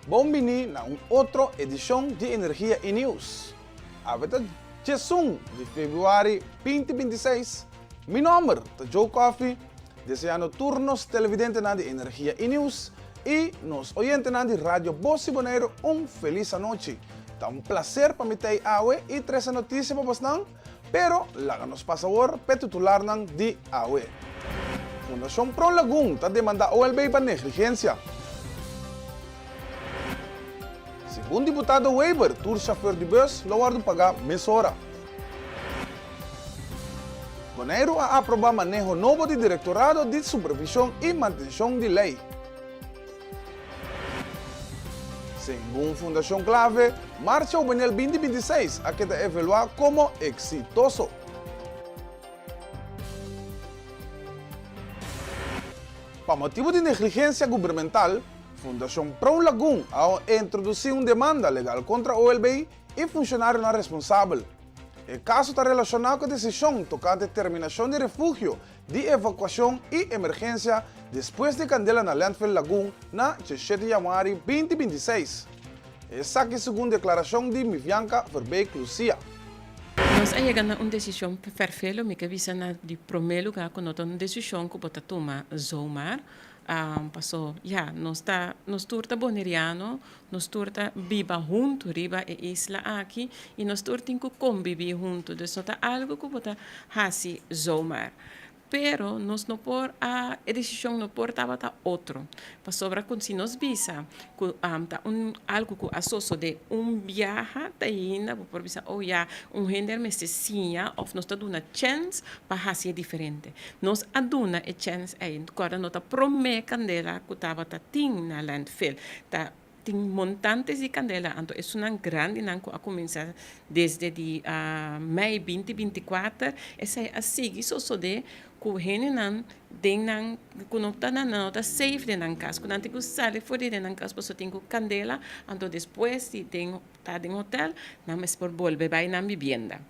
Bon bini na un otro edishon di Energia i News. Awe ta djesun di februari 2026. Mi nomber ta Joe Coffie, deseando tur nos televidentenan di Energia i News i nos oyentenan di Radio Bos di Boneiru un felis anochi. Ta un placer pa mi ta ei awe i trese notisia pa bosnan. Pero laga nos pasa awor p'e titularnan di awe. Fundashon Pro Lagun ta demandá OLB pa negligensia. Segun diputado Wever tur shofèr di bùs lo wòrdu pagá mesora. Boneiru a aprobá maneho nobo di Direktorado di Supervishon i Mantenshon di Lei. Segun Fundashon Clave, Marcha Hubenil 2026 a keda evaluá komo eksitoso. Pa motibu di negligensia gubermental, Fundashon Pro Lagun a introdusí un demanda legal kontra OLB i funshonarionan responsabel. E kaso ta relashoná ku e desishon tokante terminashon di refugio di evakuashon i emergensia despues di kandela na Landfill Lagoon na 17 januari 2026. Esaki segun deklarashon di Mivianca Verbeek Lucia. Nos a yega na un desishon ferfelo, mi ke bisa na di promé lugá ku no ta un desishon ku bo ta tuma zomaar, paso ya nos ta nos tur ta boneriano, nos tur ta biba huntu riba e isla aki i nos tur tin ku kombibí huntu, dus no ta algu ku bo ta hasi zomaar. Pero nos no por a, e desishon no por tabata otro, pasobra ku si nos bisa ku ta un algu ku a sosodé un biaha ta ainda bo por bisa oh ya un hende mester siña òf nos ta duna chèns pa hasié diferente. Nos a duna e chèns ei, kòrda no ta promé kandela ku tabata tin na landfill, ta Tin montantes di kandela, anto esunnan grandinan ku a kuminsá desde di mei 2024, esei a sigui sosodé ku hendenan den nan ku no ta nan no ta safe den nan kas, ku nan tin ku sali for di den nan kas pasobra tin ku kandela, anto despues di den ta den hotel nan mester por bolbe bai nan bibienda.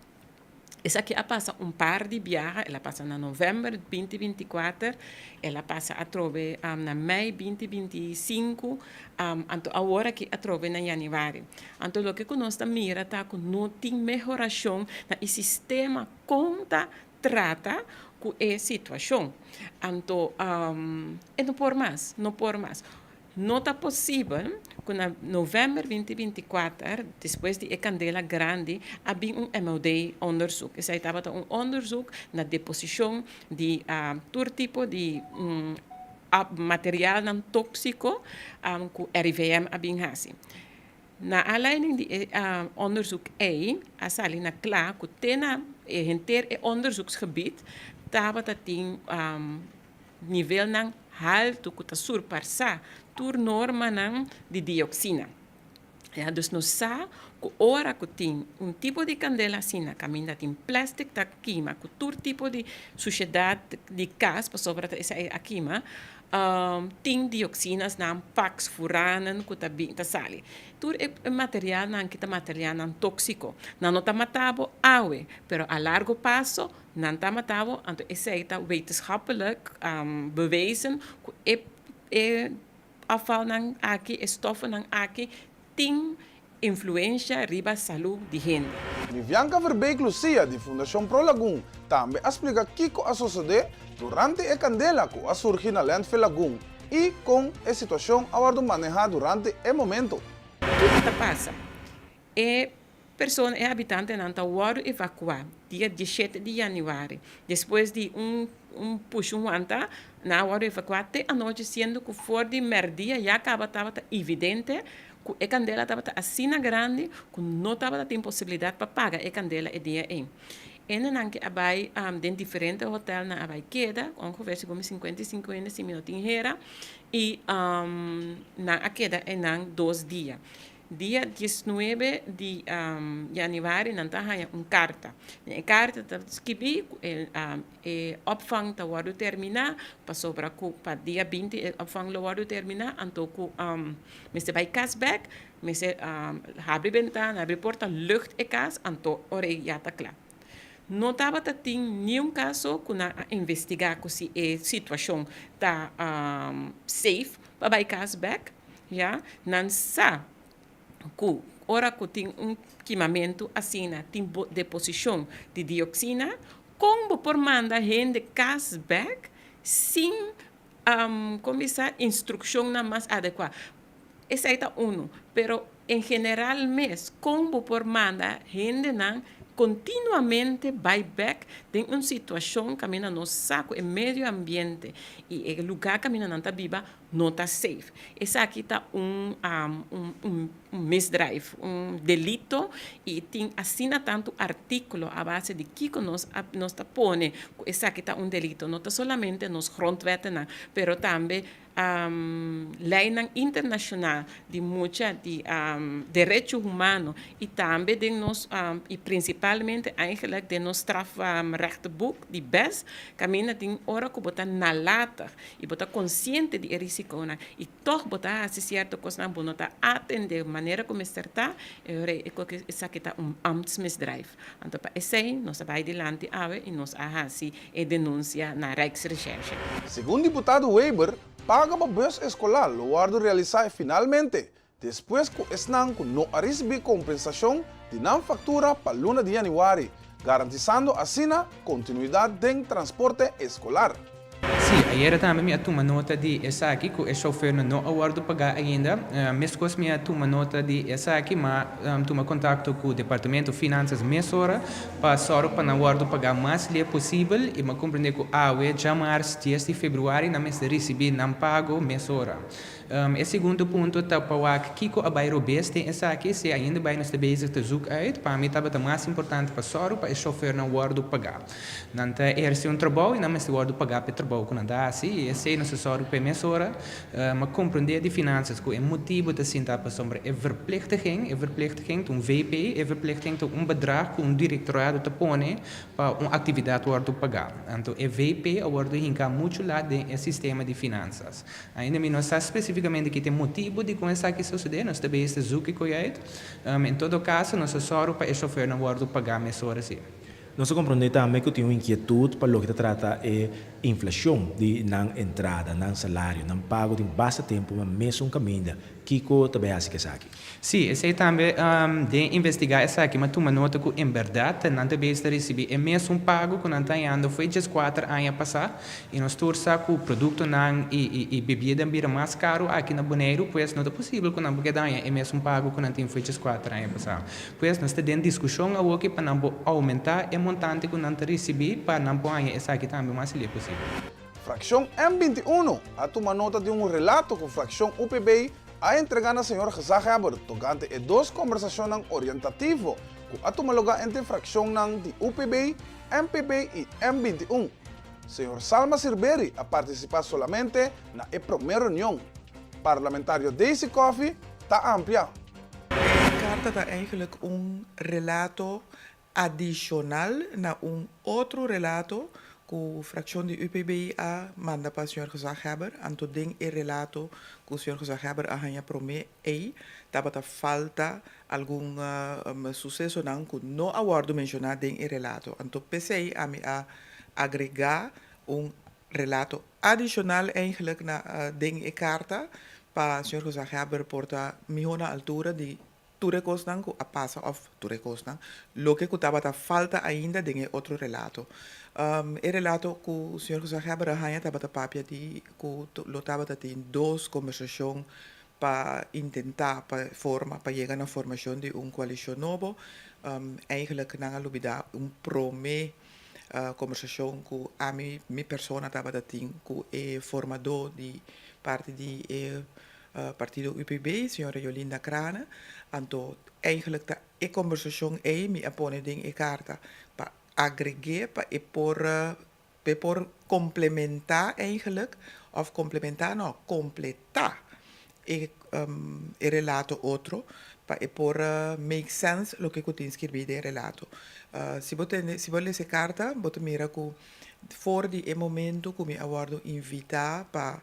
Esaki a pasa un par di biaha, el a pasa na novèmber 2024, el a pasa atrobe na mei 2025, anto awor aki atrobe na yanüari. Anto loke ku nos ta mira ta ku no tin mehorashon na e sistema kon ta trata ku e situashon. Anto e no por mas, no por mas. No ta posibel ku na novèmber 2024, despues di e kandela grandi, a bin un MOD-onderzoek. Esei tabata un onderzoek na deposishon di tur tipo di materialnan tóksiko ku RIVM a bin hasi. Na aanleiding di e onderzoek ei a sali na kla ku te na henter e onderzoeksgebied tabata tin nivelnan haltu ku ta surparsá tur normanan di dioksina. Ya, dus nos sa ku ora ku tin un tipo di kandela asina kaminda tin plèstik ta kima ku tur tipo di sushedat di kas pasobra ta esei a kima, tin dioxinasnan, paks, furanan ku ta bin ta sali. Tur e materialnan aki ta materialnan tóksiko. Nan no ta mata bo awe, pero a largo paso Nan ta mata bo, anto esei ta wetenschappelijk bewezen ku e e afvalnan aki, e stoffennan aki tin influensha riba salú di hende. Vivianca Verbeek Lucia di Fundashon Pro Lagun tambe a splika kiko a sosodé durante e kandela ku a surgi na Landfill Lagun i kon e situashon a wòrdu manehá durante e momento. Kiko ta pasa? E persona, e habitantenan ta wòrdu evakuá dia 17 di yanüari. Despues di un un push un wanta, nan a wòrdu evakuá te anochi siendo ku for di mèrdia ya kaba tabata evidente ku e kandela tabata asina grandi ku no tabata tin posibilidat pa paga e kandela e dia ei. Hendenan ke a bai den diferente hotel nan a bai keda, ongeveer segun mi 55 hende si mi no tin hera, i nan a keda einan dos dia. Dia 19 di januari nan ta haña un karta. Den e karta ta skibí ku e e opvang ta wòrdu terminá pasobra ku pa dia 20 e opvang lo wòrdu terminá anto ku mester bai kas bèk, mester habri bentana, habri porta, lucht e kas anto ora ei ya ta kla. No tabata tin niun kaso ku nan a investigá ku si e situashon ta safe pa bai kas bèk. Ya, nan sa ku ora ku tin un kimamentu asina tin deposishon di dioksina, kon bo por manda hende kas bèk sin kon bisa instrukshonnan mas adekuá? Esei ta unu, pero en general mes kon bo por manda hendenan kontinuamente bai bèk den un situashon kaminda nos sa ku e medio ambiente i e lugá kaminda nan ta biba no ta safe? Esaki ta un un misdrijf, un delito i tin asina tantu artíkulo a base di kiko nos a nos ta pone ku esaki ta un delito. No ta solamente nos grondwettenan, pero tambe leinan internashonal di mucha di derecho humano i tambe den nos i prinsipalmente eigenlijk den nos strafrechtboek di bes kaminda tin ora ku bo ta nalatig i bo ta konsiente di e risikonan i tòg bo ta hasi sierto kosnan, bo no ta atendé manera ku mester ta, e ora ei esaki ta un ambtsmisdrijf. Anto pa esei nos a bai dilanti awe i nos a hasi e denunsia na Rijksrecherche. Segun diputado Weber, paga pa bus eskolar lo wòrdu realisá finalmente despues ku esnan ku no a risibí kompensashon di nan faktura pa luna di yanüari, garantisando asina kontinuidat den transporte eskolar. Sí, ayera tambe mi a tuma nota di esaki, ku e shofèrnan no a wòrdu pagá ainda. Meskos mi a tuma nota di esaki, m'a tuma kontakto ku Departamento Finansas mesora pa sòru pa nan wòrdu pagá mas lie posibel i m'a komprendé ku awe, djamars 10 di februari, nan mester risibí nan pago mesora. E segundo punto ta pa wak kiko a bai robes den esaki, si ainda bai nos ta bezig ta zoek uit. Pa mi tabata mas importante pa sòru pa e shofèrnan wòrdu pagá. Nan ta ehersé un trabou i nan mester wòrdu pagá pa e trabou ku nan ta hasi i esei nos ta sòru pa e mesora. M'a komprondé di Finansas ku e motibu ta sinta pasobra e verplichtiging, e verplichtiging ta un VP, e verplichtiging ta un bedrag ku un direktorado ta pone pa un aktividat wòrdu pagá. Anto e VP a wòrdu hinká muchu lat den e sistema di Finansas. Ainda mi no sa spesífikamente ki ta e motibu dikon esaki sosodé, nos ta bes ta zoek e koe uit. En todo kaso nos a sòru pa e shofèrnan wòrdu pagá mesora sí. Nos a komprondé tambe ku tin un inkietut pa loke ta trata e inflashon di nan entrada, nan salario, nan pago tin basta tempu ma mesun kaminda. Kiko ta bai hasi ku esaki? Sí, esei tambe den investigá esaki m'a tuma nota ku en bèrdat nan ta bes ta risibí e mesun pago ku nan ta hañando fo'i 14 aña pasá i nos tur sa ku produktonan i i bebida a bira mas karu aki na Boneiru, pues no ta posibel ku nan por keda haña e mesun pago ku nan tin fo'i 14 aña pasá. Pues nos ta den diskushon awoki pa nan por oumentá e montante ku nan ta risibí pa nan por haña esaki tambe mas lihé posibel. Frakshon M 21 a tuma nota di un relato ku frakshon UPB a entregá na señor Gezaghebber tokante e dos kombersashonnan orientativo ku a tuma lugá entre frakshonnan di UPB, MPB i M 21. Señor Salma Sirberi a partisipá solamente na e promé reunion. Parlamentario Daisy Coffie ta amplia. E karta ta eigenlijk un relato adishonal na un otro relato ku frakshon di UPB a manda pa señor Gezaghebber. Anto den e relato ku señor Gezaghebber a haña promé ei tabata falta algun susesonan ku no a wòrdu menshoná den e relato. Anto p'esei ami a agregá un relato adishonal eigenlijk na den e karta pa señor Gezaghebber por ta mihó na altura di tur e kosnan ku a pasa òf tur e kosnan, loke ku tabata falta ainda den e otro relato. E relato ku señor Gezaghebber a haña tabata papia di ku lo tabata tin dos kombersashon pa intentá pa forma pa yega na formashon di un koalishon nobo. Eigenlijk nan a lubidá un promé kombersashon ku ami mi persona tabata tin ku e formadó di parti di e partido UPB, señora Jolinda Craane. Anto eigenlijk ta e kombersashon ei mi a pone den e karta pa agreg'é pa e por pa e por komplementá eigenlijk òf komplementá no, kompletá e e relato otro pa e por make sense loke ku tin skirbí den e relato. Si bo tende si bo lesa e karta bo ta mira ku for di e momento ku mi a wòrdu invitá pa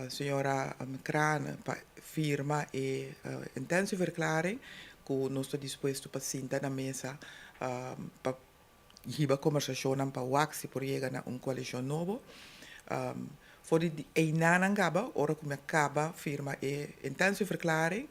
Señora Craane pa firma e intentieverklaring ku nos ta dispuesto pa sinta na mesa pa hiba kombersashonnan pa wak si por yega na un koalishon nobo. For di einan kaba, ora ku mi a kaba firma e intentieverklaring,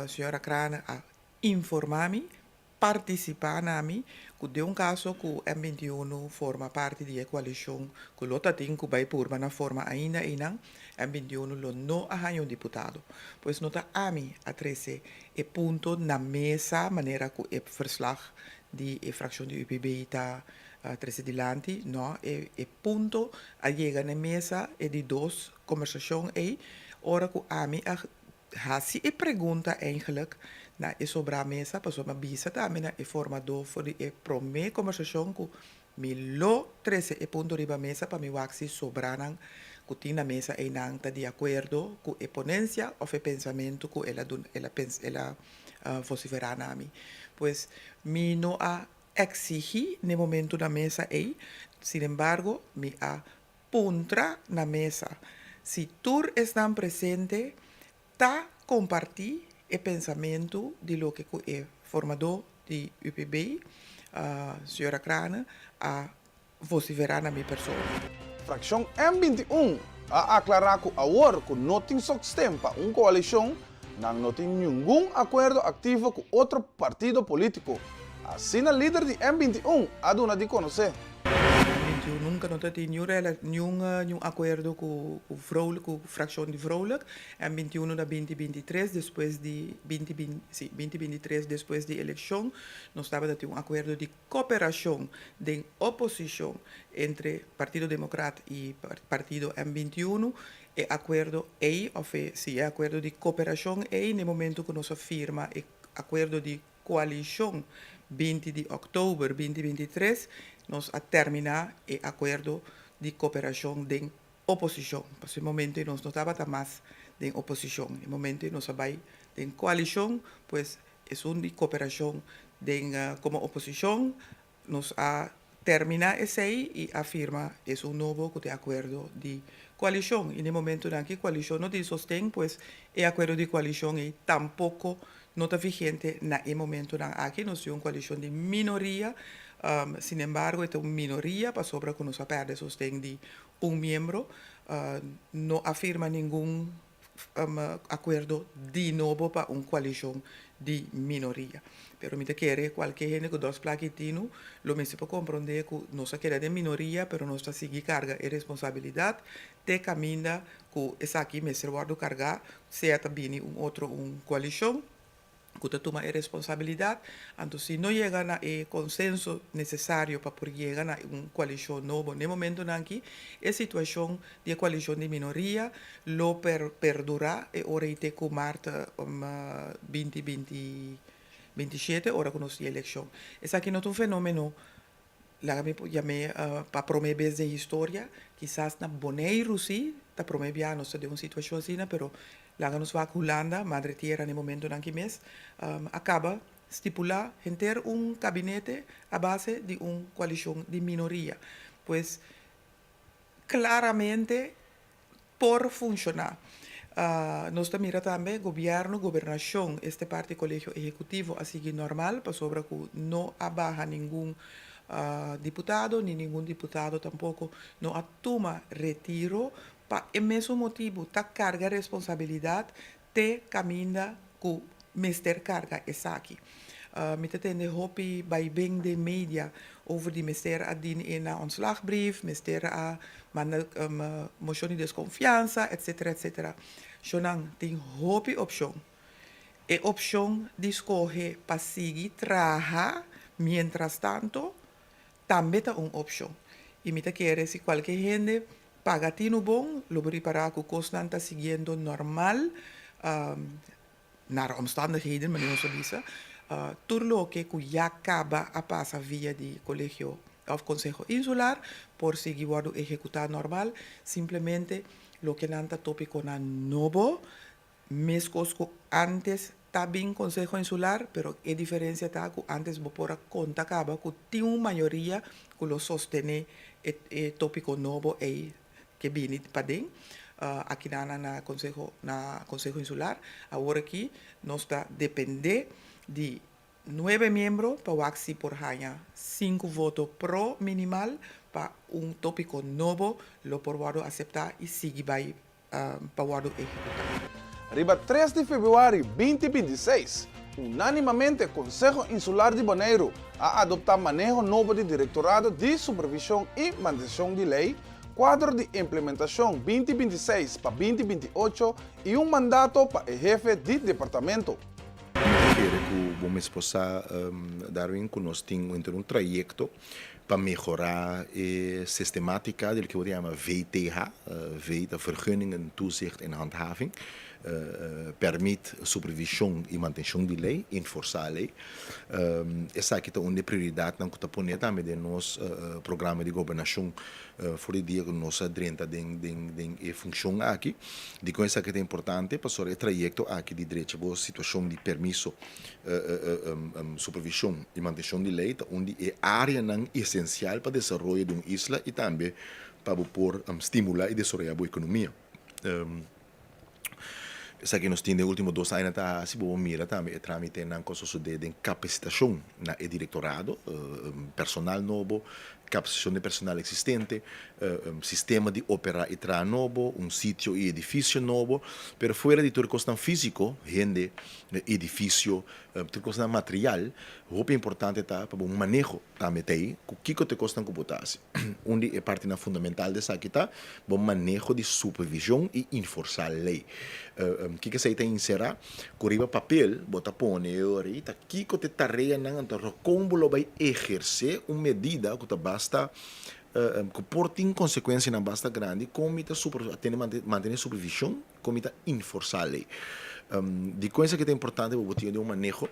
señora Craane a informá mi, partisipá na mi, ku den un kaso ku M21 forma parti di e koalishon ku lo ta tin ku bai purba na forma ainda einan, M21 lo no a haña un diputado. Pues no ta ami a trese e punto na mesa manera ku e verslag di e frakshon di UPB ta trese dilanti, no, e punto a yega na e mesa e di dos kombersashon ei ora ku ami a hasi e pregunta eigenlijk na e sobrá mesa pasobra mi a bisa tambe na e formadó for di e promé kombersashon ku mi lo trese e punto riba mesa pa mi wak si sobranan ku tin na mesa einan ta di akuerdo ku e ponensia òf e pensamentu ku el a duna el a el a vosiferá na mi. Pues mi no a eksigí n'e momentu na mesa ei, sinembargo mi a puntra na mesa si tur esnan presente ta kompartí e pensamentu di loke ku e formadó di UPB, señora Craane, a vosiferá na mi persona. Frakshon M 21 a aklará ku awor ku no tin soksten pa un koalishon, nan no tin ningun akuerdo aktivo ku otro partido polítiko. Asina lider di M 21 a duna di konosé. M 21 nunka no ta tin niun akuerdo ku Vrolijk, ku frakshon di Vrolijk. M 21 na binti 23 despues di binti si binti 23 despues di elekshon nos tabata tin un akuerdo di Koperashon den oposishon entre Partido Demokrat i Partido M 21, e akuerdo ei òf e si e akuerdo di koperashon ei na e momentu ku nos a firma e akuerdo di koalishon 20 di òktober binti 23 nos a terminá e akuerdo di koperashon den oposishon. Pasobra e momentu ei nos no tabata mas den oposishon, e momentu ei nos a bai den koalishon, pues Esun di koperashon den komo oposishon nos a terminá esei i a firma esun nobo ku ta e akuerdo di koalishon. I na e momentunan aki koalishon no tin sosten, pues e akuerdo di koalishon ei tampoko no ta vigente na e momentunan aki. Nos tin un koalishon di minoria, sinembargo e ta un minoria pasobra ku nos a pèrdè sosten di un miembro. No a firma ningun akuerdo di nobo pa un koalishon di minoria. Pero mi ta kere kualke hende ku dos plaki tinu lo mester por komprondé ku nos a keda den minoria pero nos ta sigui karga e responsabilidat te kaminda ku esaki mester wòrdu kargá sea ta bini un otro un koalishon ku ta tuma e responsabilidat. Anto si no yega na e konsenso nesesario pa por yega na un koalishon nobo n'e momentunan aki, e situashon di e koalishon di minoria lo perdurá e ora ei te ku mart binti binti 27 ora ku nos tin elekshon. Esaki no ta un fenómeno Laga mi por yam'é pa promé bes den historia. Kisas na Boneiru sí ta promé bia nos ta den un situashon asina, pero laga nos wak Hulanda, madre tierra na e momentonan aki mes, a kaba stipulá henter un kabinete a base di un koalishon di minoria. Pues klaramente por funshoná. Nos ta mira tambe gobièrnu, gobernashon, este parti kolegio ehekutivo a sigui normal pasobra ku no a baha ningun diputado ni ningun diputado tampoko no a tuma retiro pa e mesun motibu ta karga responsabilidat te kaminda ku mester karga esaki. Mi ta tende hopi bai ben den media over di mester a dini e na ontslagbrief, mester a manda moshon di deskonfiansa, etsetera, etsetera. Shonnan, tin hopi opshon. E opshon di skohe pa sigui traha mientrastanto tambe ta un opshon. I mi ta kere si kualke hende paga tinu bon, lo bo ripará ku kosnan ta siguiendo normal, naar omstandigheden, manera nos a bisa, tur loke ku ya kaba a pasa via di Kolegio òf Konseho Insular por sigui wòrdu ehekutá normal, simplemente loke nan ta topikonan nobo Meskos ku ántes ta bin Konseho Insular, pero e diferensia ta ku ántes bo por a konta kaba ku tin un mayoria ku lo sostené e e tópiko nobo ei ke bini paden akinan na Konseho na Konseho Insular. Awor aki nos ta dependé di nuebe miembro pa wak si por haña sinku voto pro minimal. pa un tópiko nobo lo por wòrdu aseptá i sigui bai pa wòrdu ehekutá. Riba tres di febrüari 2026, unánimamente Konseho Insular di Boneiru a adoptá maneho nobo di Direktorado di Supervishon i Mantenshon di Lei, Kuadro di Implementashon 2026 pa 2028 i un mandato pa e hefe di departamento. Mi ta kere ku bo mes por sa, Darwin, ku nos tin enter un trayekto pa mehorá e sistemátika di loke bo ta yama VTH, V ta Vergunningen, Toezicht en Handhaving, pèrmit, supervishon i mantenshon di lei, enforsá lei. Esaki ta un di e prioridatnan ku ta pone tambe den nos programa di gobernashon For di dia ku nos a drenta den den den e funshon aki, dikon esaki ta importante? Pasobra e trayekto aki di drecha bo situashon di permiso, supervishon i mantenshon di lei ta un di e áreanan esensial pa desaroyo di un isla i tambe pa bo por stimulá i desaroyá bo ekonomia. Esaki nos tin den ultimo dos aña ta hasi, bo por mira tambe e trámitenan ku a sosodé den kapasitashon na e direktorado, personal nobo, kapasitashon di personal eksistente, sistema di operá i traha nobo, un sitio i edifisio nobo. Pero fuera di tur e kosnan físiko, hende, edifisio, tur kosnan material, hopi importante ta pa bo maneho tambe ta ei ku kiko ta e kosnan ku bo ta hasi. Un di e partinan fundamental di esaki ta bo maneho di supervision i inforsá lei. Kiko esei ta enserá? Ku riba papel bo ta pone e ora ei ta kiko ta e tareanan anto kon bo lo bai ehersé un medida ku ta basta ku por tin konsekuensianan basta grandi kon mi ta tene mantené supervision kon mi ta inforsá lei. Dikon esaki ta importante pa bo tin un maneho?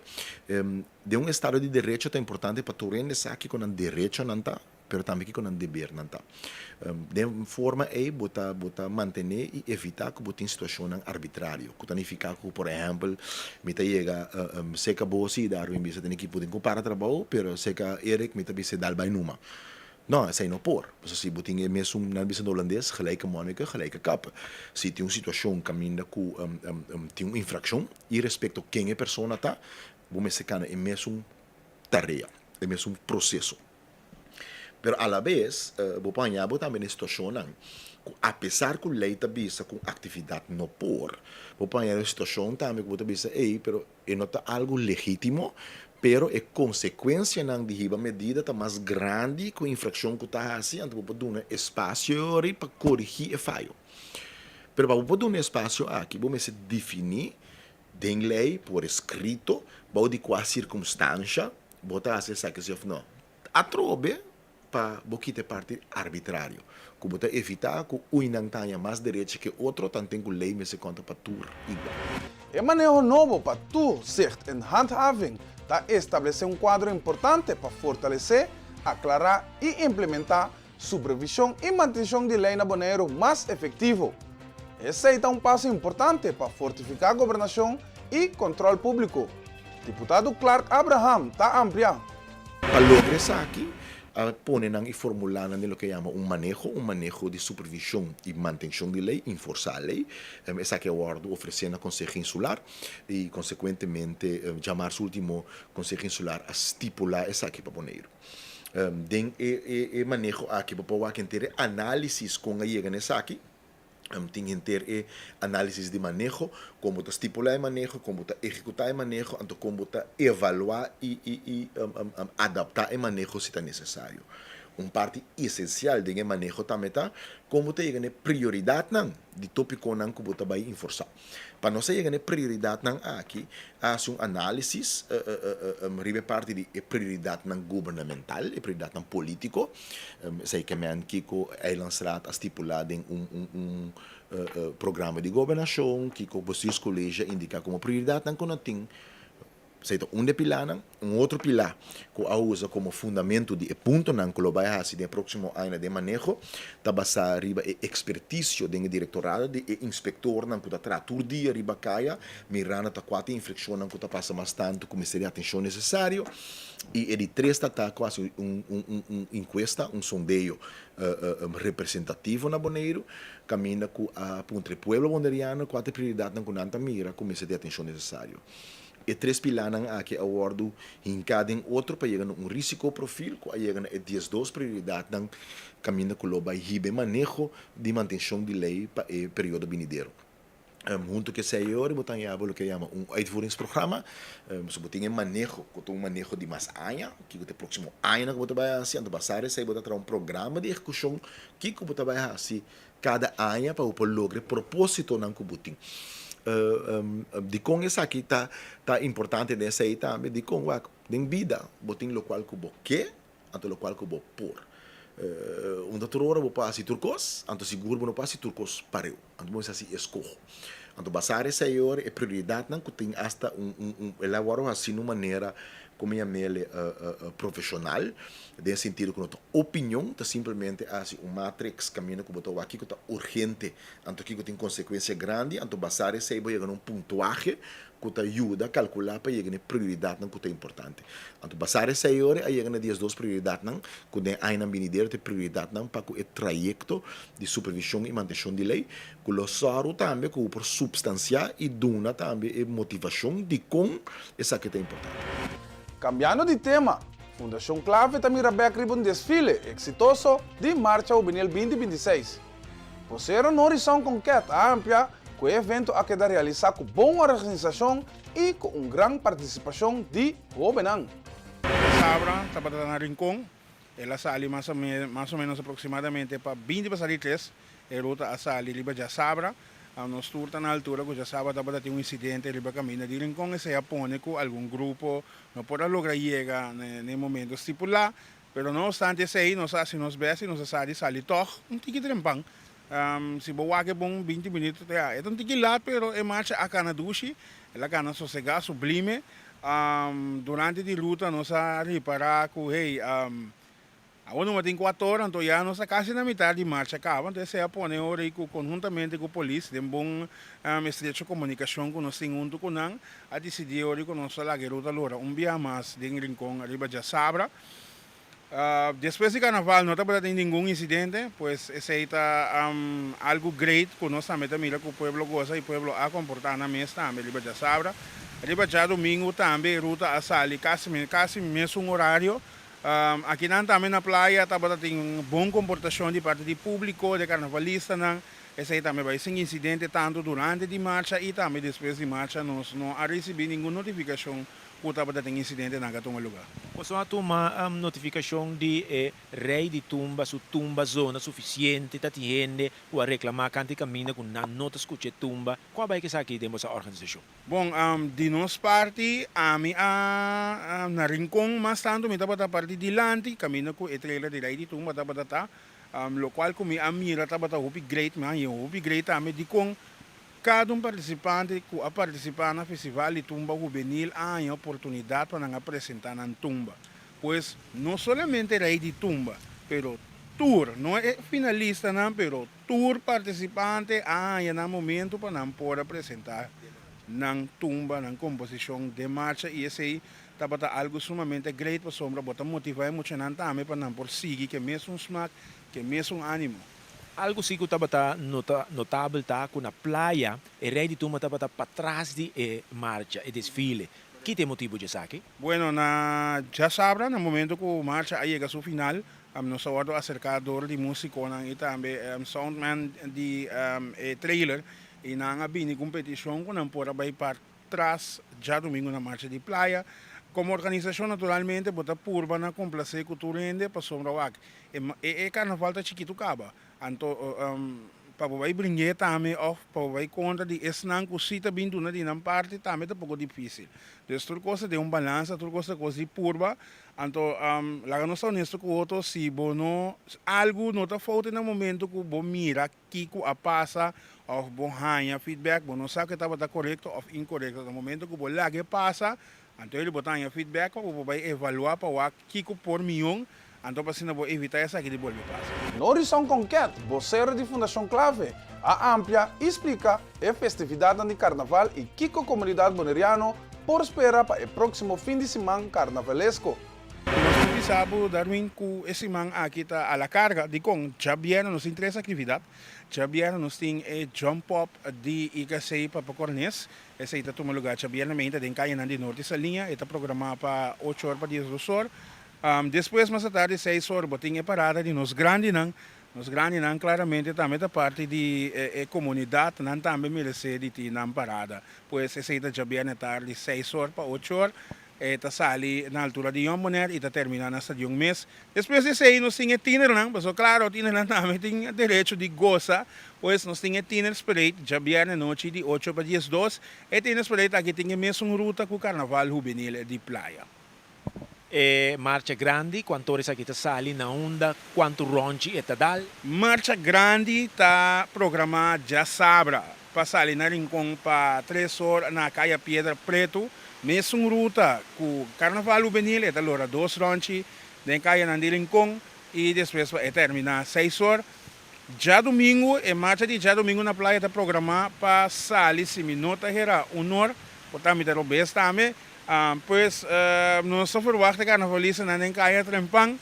Den un estado di derecho ta importante pa tur hende sa kiko nan derechonan ta, pero tambe kiko nan debernan ta. Den forma ei bo ta bo ta mantené i evitá ku bo tin situashonnan arbitrario, ku ta nifiká ku por ehèmpel mi ta yega seka bo si Darwin bisa tin ekipo tin ku para trabou, pero seka Eric mi ta bisa dal bai numa. No, esei no por. Pasobra si bo tin e mesun, nan bisa na holandes, gelijke monniken, gelijke kappen. Si tin un situashon kaminda ku tin un infrakshon, irespekto ken e persona ta, Bo mester kana e mesun tarea, e mesun proseso. Pero alabes bo por haña bo tambe den situashonnan ku apesar ku lei ta bisa ku un aktividat no por, bo por haña den situashon tambe ku bo ta bisa ey pero e no ta algu legítimo, pero e konsekuensianan di hiba medida ta mas grandi ku e infrakshon ku ta hasi, anto bo por duna espasio e ora pa korigí e fayo. Pero pa bo por duna e espasio aki bo mester definí Den lei por eskrito bou di kua sirkumstansha bo ta hasi esaki si òf nò. Atrobe pa bo kita e parti arbitrario, ku bo ta evitá ku uinan ta haña mas derechi ke otro tanten ku lei mester konta pa tur igual. E maneho nobo pa toezicht en handhaving ta establesé un kuadro importante pa fortalesé, aklará i implementá Supervishon i mantenshon di lei na Boneiru mas efektivo. Esei ta un paso importante pa fortifiká gobernashon i kòntròl públiko. Diputado Clark Abraham ta amplia. Pa logra esaki, a pone nan i formulá nan den loke a yama un maneho, un maneho di supervishon i mantenshon di lei, enforsá lei. Esaki a wòrdu ofresé na Konseho Insular i konsekuentemente djamarsu último Konseho Insular a stipulá esaki pa Boneiru. Den e maneho aki bo por wak henter e análisis kon a yega na esaki. Tin henter e análisis di maneho, kon bo ta stipulá e maneho, kon bo ta ehekutá e maneho, anto kon bo ta evaluá i adaptá e maneho si ta nesesario. Un parti esensial den e maneho tambe ta kon bo ta yega na e prioridatnan di tópikonan ku bo ta bai enforsá. Pa nos a yega na e prioridatnan aki, a hasi un análisis riba e parti di e prioridatnan gubernamental, e prioridatnan polítiko. Esei ke men kiko Eilandsraad a stipulá den un un programa di gobernashon, kiko Bestuurscollege a indiká komo prioridatnan ku no tin. Esei ta un di e pilánan. Un otro pilá ku a usa komo fundamentu di e puntonan ku lo bai hasi den e próksimo añanan den maneho ta basá riba e ekspertisio den e direktorado di e inspektornan ku ta traha tur dia riba kaya mirando ta kua ta e infrakshonnan ku ta pasa mas tantu ku mester di atenshon nesesario. I e di tres ta ta ku hasi un un inkuesta, un sondeo representativo na Boneiru kaminda ku a puntra e pueblo boneriano kua ta e prioridatnan ku nan ta mira ku mester di atenshon nesesario. E tres pilánan aki a wòrdu hinká den otro pa yega na un risikoprofil ku a yega na e diesdos prioridatnan kaminda ku lo bai hiba e maneho di mantenshon di lei pa e periodo binidero. Huntu ku esei ora bo ta haña bo loke a yama un uitvoeringsprogramma. So bo tin e maneho ku ta un maneho di mas aña, kiko ta e próksimo añanan ku bo ta bai hasi, anto basá esei bo ta traha un programa di ehekushon kiko bo ta bai hasi kada aña pa bo por logra e propósitonan ku bo tin. Dikon esaki ta ta importante den esei tambe? Dikon? Wak, den bida bo tin lokual ku bo ke anto lokual ku bo por. Un ta tur ora bo por hasi tur kos, anto sigur bo no por hasi tur kos pareu. Anto bo mester hasi eskoho. Anto basá esei ora e prioridatnan ku tin asta un un un el a wòrdu hasi na un manera komo yam'el profeshonal den e sentido ku no ta opinion ta simplemente a hasi un matrix kaminda ku bo ta wak kiko ta urgente anto kiko tin konsekuensia grandi anto basá esei bo yega na un puntuahe ku ta yuda kalkulá pa yega na e prioridatnan ku ta importante. Anto basá esei ora a yega na diesdos prioridatnan ku den añanan binidero ta e prioridatnan pa ku e trayekto di supervishon i mantenshon di lei ku lo sòru tambe ku bo por supstansiá i duna tambe e motivashon dikon esaki ta importante. Kambiando di tema, Fundashon Clave ta mira bèk riba un desfile eksitoso di Marcha Hubenil 2026. Bosero Norison Konket a amplia ku e evento a keda realisá ku bon organisashon i ku un gran partisipashon di hóbennan. Sabra tabata na Rincon, el a sali mas o mas o menos aproximadamente pa binti pa sali tres, e ruta a sali riba djasabra. Nos tur ta na altura ku djasabra tabata tin un insidente riba kaminda di Rincon, esei a pone ku algun grupo no por a logra yega na e momento stipulá. Pero no obstante esei, nos a hasi nos best i nos a sa di sali tòg un tiki trempan. Si bo wak e bon binti minuut, ya, e ta un tiki lat, pero e marcha a kana dushi, el a kana sosegá, sublime. Durante di ruta nos a ripará ku, hey, awor numa tin kuater ora, anto ya nos ta kasi na mitar di marcha kaba. Anto esei a pone ora ei ku konhuntamente ku polis, den bon estrecho komunikashon ku nos tin huntu ku nan, a disidí ora ei ku nos ta laga e ruta lora un bia mas den Rincon riba djasabra. Despues di carnaval no tabata tin ningun incidente, pues esey ta algo great cu nos tambe ta mira cu pueblo goza y pueblo a comporta nan mes tambe riba djasabra. Riba djadomingo tambe e ruta a sali casi casi mesun horario. Akinan tambe na playa tabata tin bon comportacion di parti di publico, di carnavalistanan. Esey tambe bay sin incidente tanto durante di marcha y tambe despues di marcha nos no a ricibi ningun notificacion Ku tabata tin insidentenan ku a tuma lugá. Boso a tuma notifikashon di e rei di tumba su tumba zona sufisiente ta tin hende ku a reklamá kanta e kaminda ku nan no ta skucha e tumba. Kua bai ku esaki den boso organisashon? Bon, di nos parti ami a na Rincon mas tantu mi tabata parti dilanti kaminda ku e trailer di rei di tumba tabata ta, lokual ku mi a mira tabata hopi great, mi a haña hopi great tambe dikon Kada un partisipante ku a partisipá na Festival di Tumba Hubenil a haña oportunidat pa nan a presentá nan tumba. Pues, no solamente Rei di Tumba, pero tur, no e finalistanan, pero tur partisipante a haña nan momento pa nan por a presentá nan tumba, nan komposishon den marcha i esei tabata algu sumamente great pasobra bo ta motivá e muchanan tambe pa nan por sigui ku e mesun smak, ku e mesun ánimo. Algu si ku tabata notabel ta ku na playa e rei di tumba tabata patras di e marcha, e desfile. Ki ta e motibu di esaki? Bueno, na djasabra, na momento ku marcha a yega su final, nos a wòrdu aserká dor di músikonan i tambe soundman di e trailer i nan a bini ku un petishon ku nan por a bai patras djadumingu na marcha di playa. Komo organisashon naturalmente bo ta purba na komplasé ku tur hende pasobra wak E e karnaval ta chikitu kaba, anto pa bo bai bring'é tambe òf pa bo bai kontra di esnan ku sí ta bin duna di nan parti tambe ta poko difísil. Dus tur kos ta den un balansa, tur kos ta kos di purba. Anto laga nos ta honesto ku otro, si bo no algu no ta fout na momento ku bo mira kiko a pasa òf bo haña feedback, bo no sa ku e tabata korekto òf inkorekto. Na momento ku bo lag'é pasa, anto el'i bo ta haña feedback pa bo por bai evaluá pa wak kiko por mion Anto pa asina bo evitá esaki di bolbe pasa. Norison Konket, bosero di Fundashon Clave, a amplia i splika e festividatnan di karnaval i kiko komunidat boneriano por spera pa e próksimo fin di siman karnavalesko. Nos por bisa. bisa bo, Darwin, ku e siman aki ta a la karga. Dikon? Djabièrnè nos tin tres aktividat. Djabièrnè nos tin e Jump Up di IKC Papa Cornes. Esei ta tuma lugá djabièrnè meinta den kayanan di Norte Saliña. E ta programá pa ocho or pa diesdos or. Despues mas atardi seis or bo tin e parada di nos grandinan. Nos grandinan klaramente tambe ta parti di e komunidat, nan tambe meresé di tin nan parada. Pues esei ta djabièrnè tardi seis or pa ocho or. E ta sali na altura di Yon Bonaire i ta terminá na stadion mes. Despues di esei nos tin e tienernan, pasobra klaro tienernan tambe tin derecho di gosa, pues nos tin e Tieners Parade djabièrnè nochi di ocho pa diesdos. E Tieners Parade aki tin e mesun ruta ku Karnaval Hubenil di Playa. E marcha grandi, kuantu ora esaki ta sali, na unda, kuantu rònchi e ta dal? Marcha grandi ta programá djasabra pa sali na Rincon pa tres or na Kaya Piedra Pretu, mesun ruta ku Karnaval Hubenil, e ta lora dos rònchi den kayanan di Rincon i despues pa e terminá seis or. Djadumingu, e marcha di djadumingu na playa ta programá pa sali si mi no ta hera un or, por ta mi ta robes tambe, Pues, nos ta ferwagt e karnavalistanan den Kaya Trempan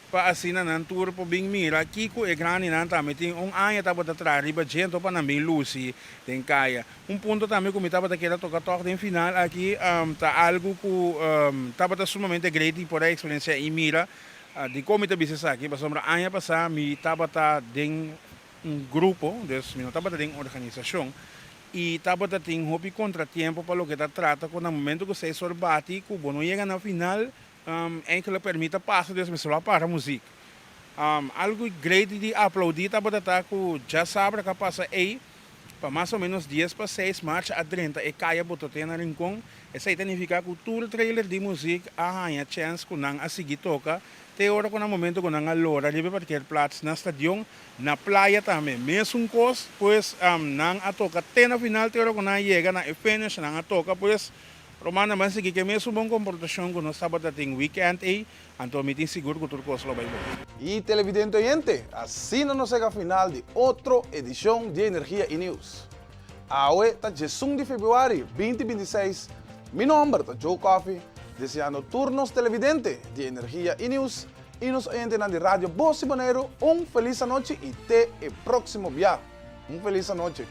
pa asina nan tur por bin mira kiko e grandinan tambe tin. Un aña tabata traha riba dje anto pa nan bin lusi den kaya. Un punto tambe ku mi tabata keda toka tòg den final aki ta algu ku tabata sumamente great di por a eksperensiá i mira. Dikon mi ta bisa esaki? Pasobra aña pasá mi tabata den un grupo, dus mi no tabata den organisashon. I tabata tin hopi kontratiempo pa loke ta trata ku na momento ku seis or bati ku bo no yega na final, enkele permit a pasa dus mester lo a para muzik. Algu great di aplaudí tabata ta ku djasabra ku a pasa ei pa mas o menos dies pa seis marcha a drenta e kaya Bototé na Rincon. Esei ta nifiká ku tur trailer di muzik a haña chèns ku nan a sigui toka te ora ku na momento ku nan a lora riba e parkeerplaats na stadion. Na playa tambe mesun kos, pues nan a toka te na final te ora ku nan a yega na e finish nan a toka, pues Román nan ban sigui ku e mesun bon komportashon ku nos tabata tin weekend ei, anto mi tin sigur ku tur kos lo bai bon. Y televidente oyente, asina nos yega final di otro edicion di Energia y Nieuws. Awe ta djesun di februari 2026, mi nomber ta Joe Coffie, deseando tur nos televidente di Energia y Nieuws I nos oyentenan di Radio Bos di Boneiru un felis anochi i te e próksimo bia. Un felis anochi.